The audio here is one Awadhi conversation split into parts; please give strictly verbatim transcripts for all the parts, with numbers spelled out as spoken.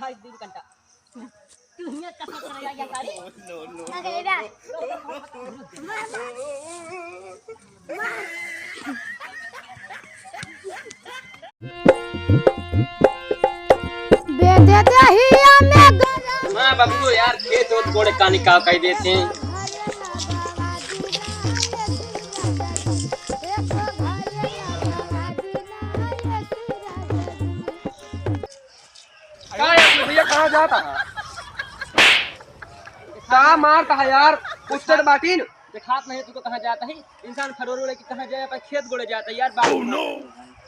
एक दू घंटा। तू हियां कसरत करे जा, जा सारी। No, no, अरे बा। बेटे दहिया में गरम। हाँ बबलू यार, खेत ओत कोड़े का निकाह कह देते हैं। का यार, भैया कहाँ जाता है? का मारता है यार? उस्ताद बाटिन। देखात नहीं तुमको कहाँ जाता है? इंसान फरोर उड़े के कहाँ जाए, अपन खेत गोड़े जाता है यार। बाप। Oh, no।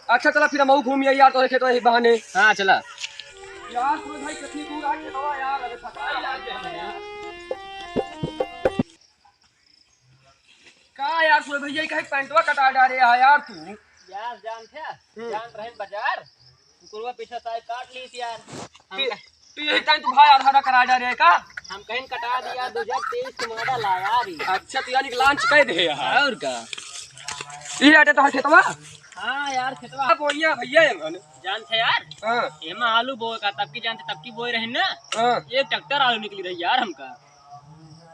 अच्छा चला फिर हम घूम आई यार, तोरे खेत वही बहाने। हाँ चला। यार सूरज भाई कितनी दूर आ खेतवा यार, अरे थका यार। का यार सूरज भैया, कहे पैंटवा कटा डारे है यार तू। यार जान थे, हम्म। जान रहे बाजार, कुकुरवा पीछे से काट ली थी यार। हम तू, कह- तू यही टाइम तू भाई आधा आधा करा डारे है का? हम कहीं कटा दिया, दो हजार तेईस के मॉडल आया यार ये। अच्छा, तू यानी कि लॉन्च कर दे यार। और का? ये आटे तो खेतवा? हाँ यार, खेतवा। अब वही है भैया ये मन। जान थे यार? हाँ। एमा आलू बोए का, तब की जान थे, तब की बोए रहे ना? हाँ। एक ट्रैक्टर आलू निकली रही यार हमका।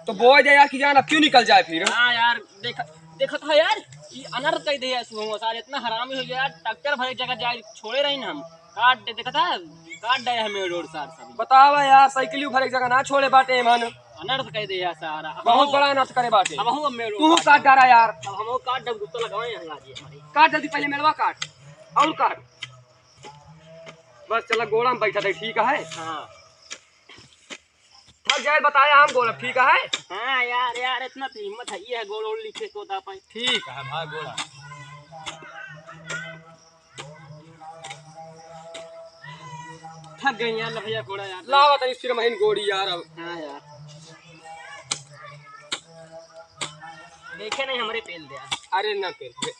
तो बोए दे यार, कि जान अब क्यों निकल जाए फिर? हाँ यार, देख, देखत है यार, ये अनर्थ कह दे यार, सुबह सार इतना हरामी हो गया यार, ट्रैक्टर भरे जगह जाए छोड़े रही ना हम, काट दे, देखत है, काट दे हमें रोड सार सब। बतावा यार, साइकिल भरे जगह ना छोड़े बाटे मन। अनर्थ कह दे यार सारा। बहुत बड़ा अनर्थ करे बाटे। अब हम मेड़ तू काट डारा यार। अब हम काट दे, गुस्सा लगावे यहाँ लागी हमारी। काट जल्दी, पहले मेड़वा काट, और काट। बस चला, गोड़ा में बैठा था, ठीक है। हाँ। थक जाए, बताया हम गोड़, ठीक है। हाँ यार, यार, इतना तो हिम्मत है, ये है गोड़ ओड़ लिखे को दा पाई। ठीक है भाई, गोड़ा। थक गई यार, भैया, गोड़ा यार। लावा तनी सिर महीन गोड़ी यार अब। हाँ यार। देखे नहीं हमरे पेल दे यार। अरे ना पेल दे।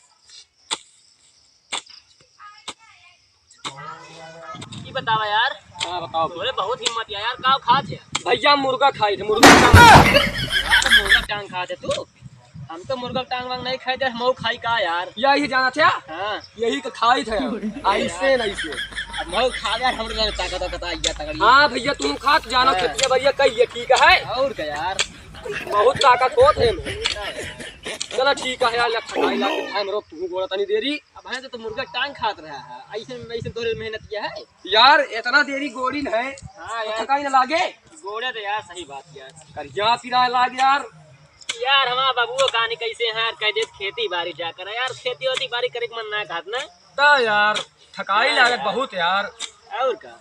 ई बतावा यार। हाँ, बताओ। तोरे बहुत हिम्मत है यार, का खात है? भैया, मुर्गा खाई थे, मुर्गा टांग। यार, मुर्गा टांग खात है तू? हम तो मुर्गा टांग वांग नहीं खाई थे, हम खाई का यार? यही जाना था? हाँ। यही तो खाई थे, ऐसे नहीं से। अब हम खा यार, हमरे जाने ताकत, ताकत आई जा तगड़ी। हाँ भैया, तुम खा तो जाना हाँ। खेतिया भैया, कहिए ठीक है। और का यार? बहुत ताकत होत है। चला ठीक है यार, लग थकाई लाग के time रोक, तू गोड़ा तनी देरी। अब है तो, तो मुर्गा टांग खात रहा है, ऐसे, ऐसे तोरे मेहनत किया है। यार, इतना देरी गोड़ी न है, हाँ तो यार। थकाई न लागे? गोड़े तो यार, सही बात यार। करिया पिराए लाग यार। यार, हमारा बाबुओ कहानी कैसे है यार, कह दे खेती बाड़ी जाकर यार, खेती ओती बाड़ी करे के मन ना कहत ना। ता यार, थकाई हाँ लागे यार। बहुत यार। और का?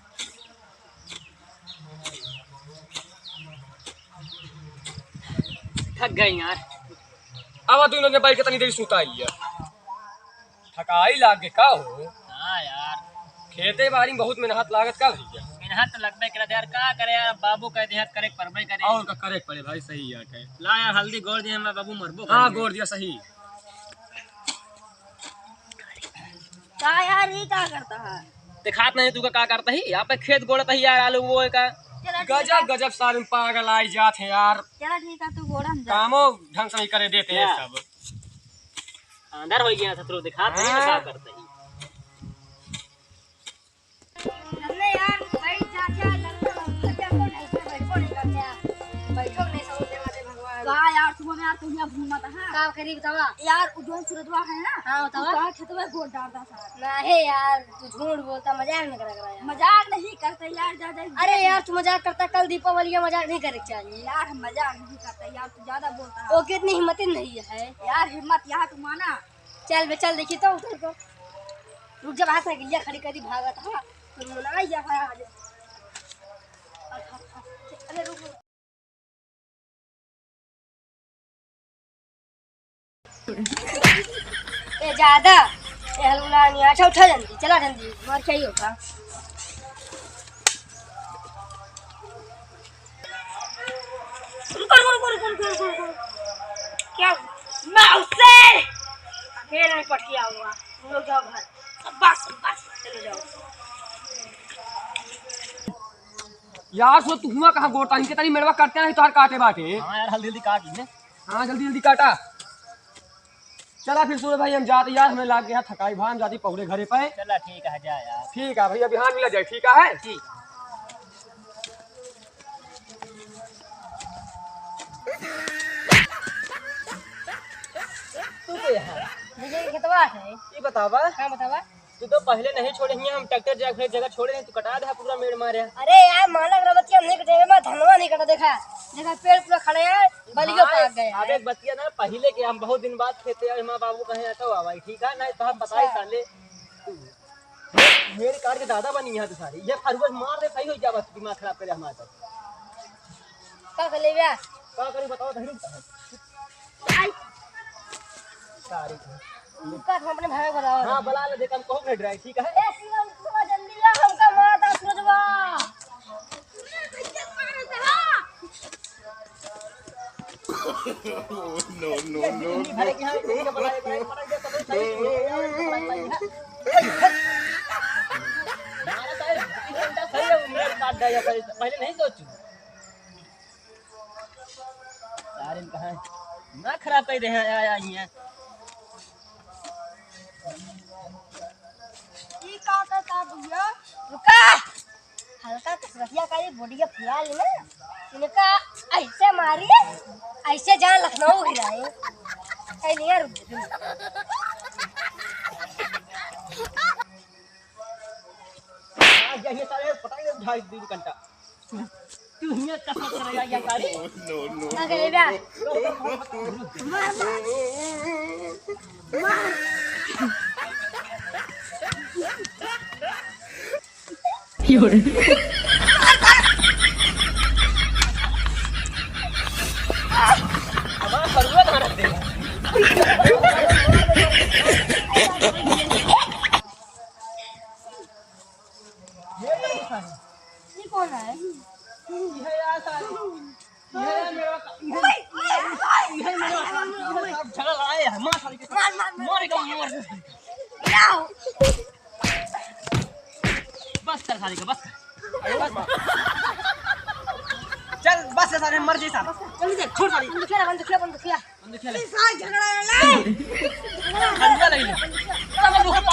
थक गए यार। अब तू लोग बैठ के तनी देर सुता लिया। थकाई लाग के का हो? हाँ यार। खेते बाड़ी में बहुत मेहनत लागत का भैया? मेहनत तो लगबे करत यार, का करे यार, बाबू कह दे करे के पड़बे करे। और का करे के पड़े भाई, सही बात है। ला यार, हल्दी गोड़ दिया, मैं बाबू मरबो हाँ, करेंगे। गोड़ दिया सही। का यार, ई का करता है? देखात नहीं तू का, का करता ही? यहाँ पे खेत गोड़ता ही यार, आलू वो का। चला ठीक गजब, है। गजब सारे पागल आई जात है यार। चला ठीक है, तू गोड़ा में जा। कामो ढंग से नहीं करे देते हैं क्या? सब। अंदर हो गया था, तू देखात नहीं ना हाँ। का करता ही। अरे यार, भाई चाचा, लड़का, लड़का को नहीं, बैठो नहीं करते हैं। बैठो नहीं, समझ में आते भगवान। का यार, सुबह में यार, तुम यहाँ घूमत है। का करी बतावा? यार, उ जोन सुरतवा है ना? हाँ, बतावा। उ कहाँ खेतवा गोड़ डालता था? नहीं यार, तू झूठ बोलता, मजाक नहीं करा करा यार। मजाक नहीं करते यार, ज्यादा अरे यार, तू मजाक करता, कल दीपावली का मजाक नहीं करे के चाहिए। यार, हम मजाक नहीं करते यार, तू ज्यादा बोलता है। ओ, कितनी हिम्मत ही नहीं है। यार, हिम्मत यहाँ तू माना। चल बे, चल, देखी तो उधर को। रुक जा, वहाँ साइकिलिया खड़ी करी, भागत है। तो मुना या भाई आज। अरे रुक, रुक। ए ज्यादा, ए हलुलानी, अच्छा उठा जल्दी, चला जल्दी, मार चाहिए होता। रुको, रुको, रुको। क्या? मौसे! खेल में पट के आऊंगा। तुम लोग जाओ घर। शाबाश, शाबाश, चलो जाओ। यार, सो तू हुआ कहाँ गोड़ तानी के तनी मेड़वा करते नहीं, तोहर काटे बाटे। हाँ यार, हल्दी हल्दी काट ली। हाँ, जल्दी जल्दी काटा। चला फिर सूरज भाई, हम जाते यार, हमें लाग गया थकाई भान, जाती पहुड़े घरे पे। चला ठीक है, जा यार। ठीक है भैया, बिहान मिला जाए, ठीक है? ठीक। तू के यहाँ? विजय के खेतवा है। ई बतावा। हाँ, बतावा। तू तो पहिले नहीं छोड़े हियाँ, हम ट्रैक्टर जगह, जगह छोड़े नहीं, तू कटा दे पूरा मेड़ मारे। अरे यार, मालक रमतिया नहीं कटे, मैं धनवा नहीं कटा, देखा, देखा पेड़ पूरा खड़े हैं, बलियो भाई, पाक गए अब हैं। एक बतिया ना, पहिले के हम बहुत दिन बाद खेते आए, माँ बाबू कहे तो आवाई, ठीक है, नहीं तो हम बताई अच्छा। साले। मेरे कार के दादा बनी यहाँ तो सारी, ये फरुआ मार दे, सही हो जा, बस दिमाग खराब करे हमारे साथ। का कर लेबे? का करी बताओ, धरी। आई। सारी। उनका हम अपने भाई को बुलाओ। हाँ, बुला ले, देख, हम कहूँ भेज रहा है, ठीक है? ए, शिवम, तू जल्दी आ, हमका मार दा, सूरजवा। No, no, no, no। पहले नहीं सोचू। सारे कहाँ ना खराब कर दे हैं, आया ही है। ई का करता भैया? रुका। हल्का कसरतिया का ये बॉडी का फुला लेना। इनका ऐसे मारी, ऐसे जान लखनऊ गिराए। ऐ नहीं यार, रुक। आज ये सारे पटाई दे ढाई तीन घंटा। तू हियां कसरत करेगा ये सारी? No, no, अरे बा। हमारा फरुआ धारत दे। ये कौन है? ये कौन है? ये यार सारी। ये यार मेरा, ये, ये मेरा, ये सब झगड़ा लड़ाई है। मार सारी के। मार, मार, मार। मार के मार। बस कर सारी का, बस कर। अरे बस। चल, बस कर सारे, मर जाई सारे। जल्दी चल, छोड़ सारी। बंद किया, बंद किया, बंद किया। बंद किया ले। ये सारा झगड़ा है ना। झगड़ा लगी ले। चल, बंद कर।